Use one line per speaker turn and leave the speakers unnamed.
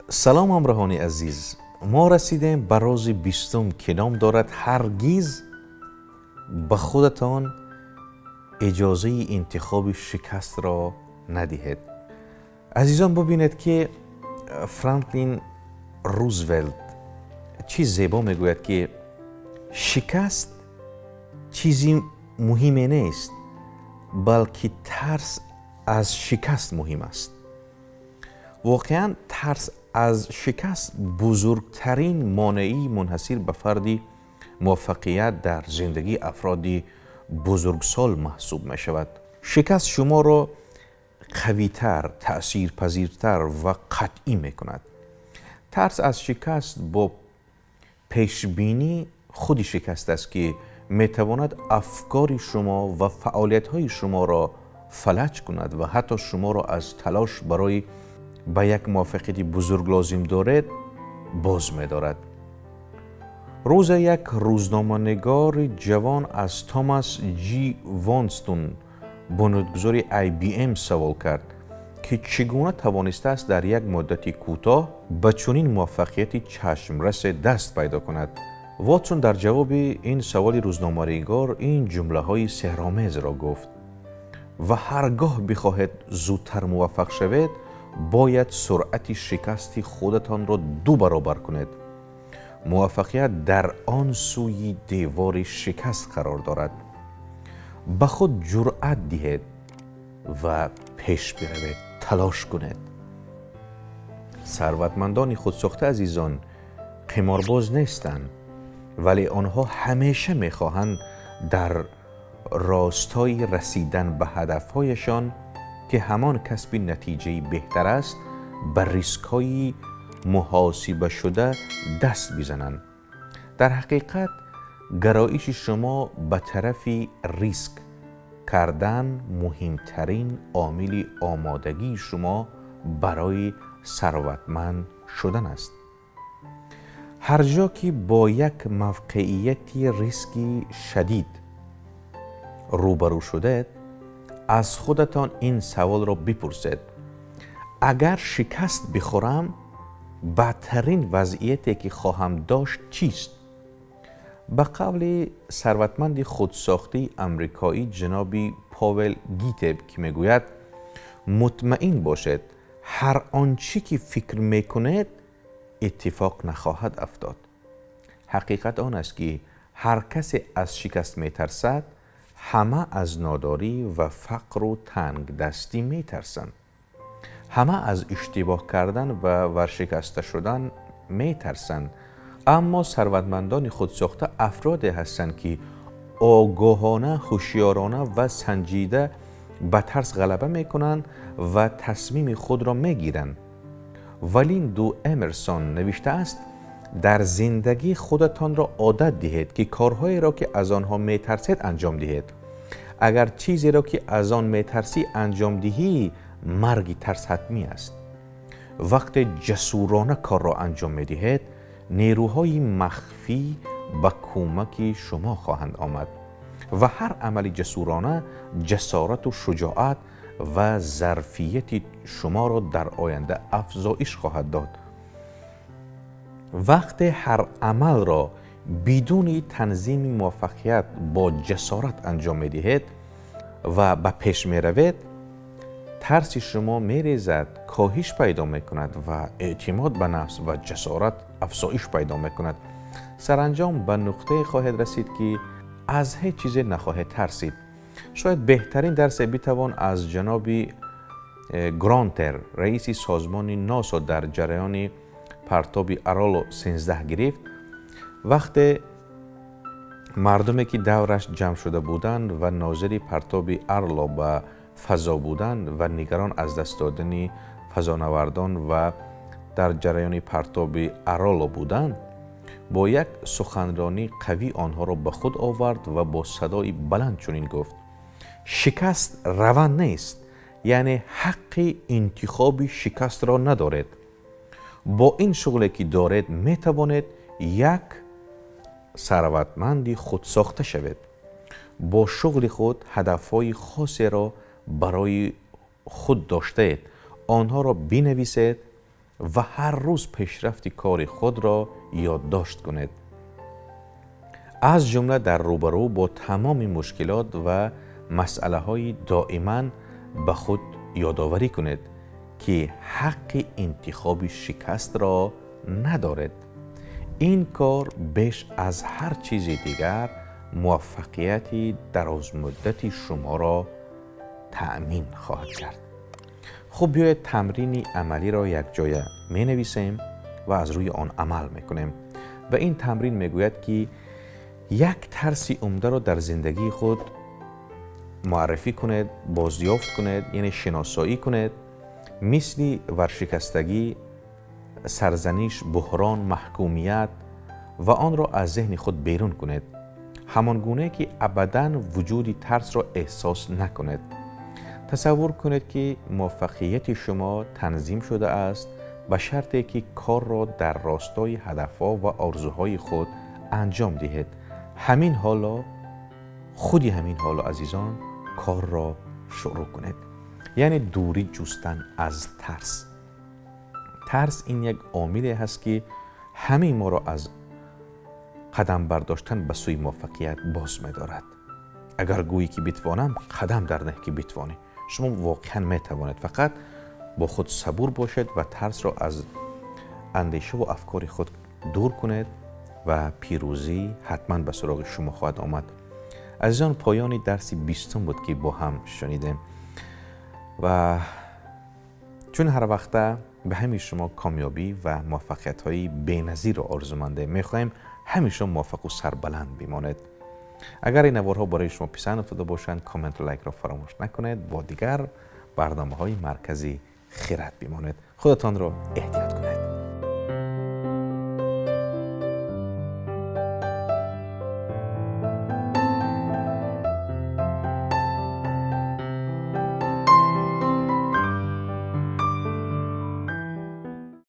Салом, ҳамроҳони азиз. Мо расидем ба рози 20-ум, ки ном дорад «Ҳаргиз ба худатон иҷозаи интихоби шикастро надиҳед». Азизон, бубинед, ки Франклин Рузвелт чӣ зебо мегӯяд, ки шикаст чизи муҳиме нест, балки тарс аз шикаст муҳим аст. Воқеан, тарс аз шикаст бузургтарин монеаи мунҳасир ба фарди муваффақият дар зиндагии афроди бузургсол маҳсуб мешавад. Шикаст шуморо қавитар, таъсирпазиртар ва қатъӣ мекунад. Тарс аз шикаст бо пешбинӣ худи шикаст аст, ки метавонад афкори шумо ва фаъолиятҳои шуморо фалаҷ кунад ва ҳатто шуморо аз талош барои ба як муваффақияти бузург лозим доред боз медорад. Рӯзе як рӯзноманигори ҷавон аз Томас Ҷи Ватсон, бунёдгузори IBM, савол кард, ки чӣ гуна тавонистааст дар як муддати кӯтоҳ ба чунин муваффақияти чашмрасе даст пайдо кунад. Вотсон дар ҷавоби ин саволи рӯзноманигор ин ҷумлаҳои сеҳромезро гуфт: «Ва ҳар гоҳ бихоҳед зудтар муваффақ шавед, бояд суръати шикасти худатонро ду баробар кунед. Муваффақият дар он сӯи девори шикаст қарор дорад. Ба худ ҷуръат диҳед ва пеш биравед, талош кунед». Сарватмандони худсохта, азизон, қиморбоз нестанд, вале онҳо ҳамеша мехоҳанд дар ростои расидан ба ҳадафҳояшон, ки ҳамон касби натиҷаи беҳтар аст, ба рискҳои муҳосибашуда даст бизананд. Дар ҳақиқат, гароиши шумо ба тарафи риск кардан муҳимтарин омили омодагии шумо барои сарватманд шудан аст. Ҳар ҷо ки бо як мавқеияти риски шадид рӯбарӯ шудед, аз худатон ин саволро бипурсед: «Агар шикаст бихӯрам, бадтарин вазъияте ки хоҳам дошт, чист?» Ба қавли сарватманди худсохтаи амрикоӣ ҷаноби Павел Гитеб, ки мегӯяд: «Мутмаин бошед, ҳар он чӣ ки фикр мекунед, иттифоқ нахоҳад афтод». Ҳақиқат он аст, ки ҳар касе аз шикаст метарсад. Ҳама аз нодорӣ ва фақру тангдастӣ метарсанд, ҳама аз иштибоҳ кардан ва варшикаста шудан метарсанд, аммо сарватмандони худсохта афроде ҳастанд, ки огоҳона, ҳушёрона ва санҷида ба тарс ғалаба мекунанд ва тасмими худро мегиранд. Валинду Эмерсон навиштааст: «Дар зиндагӣ худатонро одат диҳед, ки корҳоеро, ки аз онҳо метарсед, анҷом диҳед. Агар чизеро, ки аз он метарсӣ, анҷом диҳӣ, марги тарс ҳатмӣ аст. Вақте ҷасурона корро анҷом медиҳед, нерӯҳои махфӣ ба кӯмаки шумо хоҳанд омад ва ҳар амали ҷасурона ҷасорату шуҷоат ва зарфияти шуморо дар оянда афзоиш хоҳад дод». Вақте ҳар амалро бидуни танзими муваффақият бо ҷасорат анҷом медиҳед ва ба пеш меравед, тарси шумо мерезад, коҳиш пайдо мекунад ва эътимод ба нафс ва ҷасорат афзоиш пайдо мекунад. Саранҷом ба нуқтае хоҳед расид, ки аз ҳеҷ чизе нахоҳед тарсид. Шояд беҳтарин дарсе битавон аз ҷаноби Гронтер, раиси созмони НАСА, дар ҷараёни партоби Аполло 13 гирифт. Вақте мардуме, ки давраш ҷамъ шуда буданд ва нозири партоби Арло ба фазо буданд ва нигарон аз даст додани фазонавардон ва дар ҷараёни партоби Аполло буданд, бо як суханронӣ қавӣ онҳоро ба худ овард ва бо садои баланд чунин гуфт: «Шикаст раванд нест, яъне ҳаққи интихоби шикастро надоред. Бо ин шуғле, ки доред, метавонед як сарватманди худсохта шавед. Бо шуғли худ ҳадафҳои хосеро барои худ доштаед, онҳоро бинависед. و هر روز پیشرفت کار خود را یادداشت کنید. از جمله در روبرو با تمام مشکلات و مسئله های دائما به خود یادآوری کنید که حق انتخاب شکست را ندارد. این کار بیش از هر چیز دیگر موفقیت درازمدت شما را تأمین خواهد کرد. خب بیاید تمرین عملی را یک جای می نویسیم و از روی آن عمل می کنیم. و این تمرین می گوید که یک ترس عمده را در زندگی خود معرفی کنید، بازیافت کنید، یعنی شناسایی کنید، مثل ورشکستگی، سرزنش، بحران، محکومیت، و آن را از ذهن خود بیرون کنید، همان گونه که ابداً وجود ترس را احساس نکنید. تصور کنید که موفقیت شما تنظیم شده است به شرطی که کار را در راستای هدفها و آرزوهای خود انجام دهید. همین حالا، خودی همین حالا عزیزان، کار را شروع کنید. یعنی دوری جستن از ترس. ترس این یک عاملی هست که همه ما را از قدم برداشتن به سوی موفقیت باز می‌دارد. اگر گویی که بتوانم، قدم در نه که بتوانی. شما واقعا میتوانید، فقط با خود صبور باشید و ترس را از اندیشه و افکار خود دور کنید و پیروزی حتما به سراغ شما خواهد آمد. عزیزان، پایان درس 20 بود که با هم شنیدیم و چون هر وقت به همین شما کامیابی و موفقیت های بی‌نظیر را آرزومنده میخواهیم، همیشه موفق و سربلند بمانید. اگر این نوارها برای شما پسند افتاده باشند، کامنت و لایک را فراموش نکنید. با دیگر برنامه های مرکزی خیرت بمانید. خودتان را احتیاط کنید.